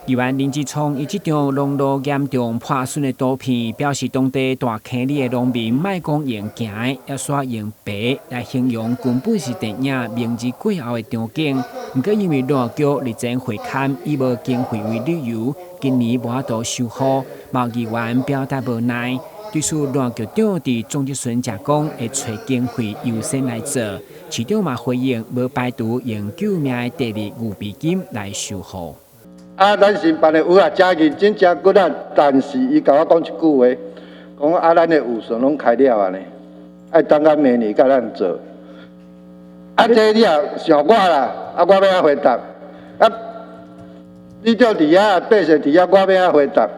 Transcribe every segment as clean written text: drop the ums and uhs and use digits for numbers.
議員林志聰伊這張農路嚴重破損的圖片，表示當地大坑里的農民莫講用行的，猶煞用爬來形容，根本是電影明日過後的場景。毋過因為爛橋日前會勘以無經費為理由，今年無法度修好，毛議員表達無奈。對此，爛局長佇總質詢時講，會揣經費優先來做。市長嘛回應，無排除用救命的第二預備金來修好。啊，咱新辦的有啊，誠認真，誠骨力，但是伊共我講一句話，講啊，咱的預算攏開了啊呢，愛等到明年才咱做。啊，這你也想我啦，啊，我欲按怎回答？啊，你就佇遐，百姓佇遐，我欲按怎回答？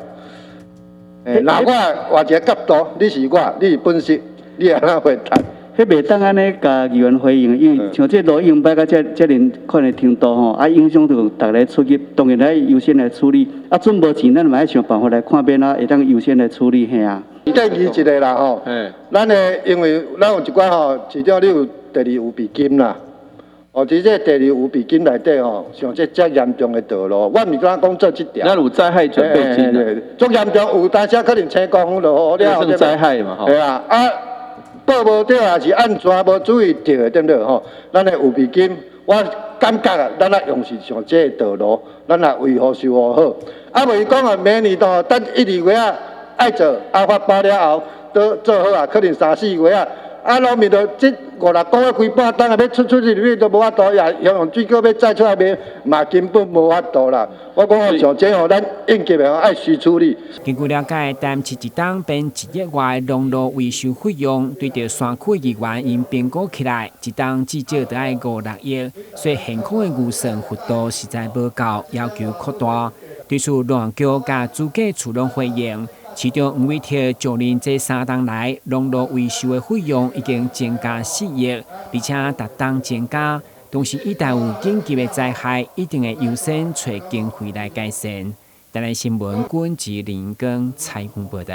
欸，若我換一个角度，你是我，你是本色，你按怎回答？彼袂當按呢共議員回應，因為像這路已經歹到這這爾款的程度吼，啊影響著逐个出入，當然愛優先來處理。啊，準無錢，咱嘛愛想辦法來看欲按怎會當優先來處理，嘿啊。建議一个啦吼，咱的因為咱有一寡吼，市長你有第二預備金啦，哦，佇這第二預備金內底吼，像這遮嚴重的道路，我毋是講講做這條。咱有災害準備金。足嚴重，有當時可能青光落雨了後。算災害嘛吼。對啊，啊。報無著也是按怎無注意著，對毋對吼？咱的預備金，我感覺啊，咱愛用是像這個道路，咱來維護修護好。啊，袂講啊，明年度等一二月啊愛做，啊發包了後都做好啊，可能三四月啊，啊農民就這五六個月規半冬啊，欲出出入入都無法度，也用水果欲載出來賣，嘛根本無法度啦。我講哦，像這吼，咱應急的愛須處理。根據了解，台南市一冬編一億外農路維修費用，對著山區議員𪜶評估起來，一冬至少著愛五六億，所以現況的預算幅度實在無夠，要求擴大。對此，爛橋佮主計處攏回應，市長黃偉哲就任這3冬來，農路維修的費用已經增加4億，而且逐冬增加。同時，一旦有緊急的災害，一定會優先揣經費來改善。台南新聞，郭志林跟采訪報導。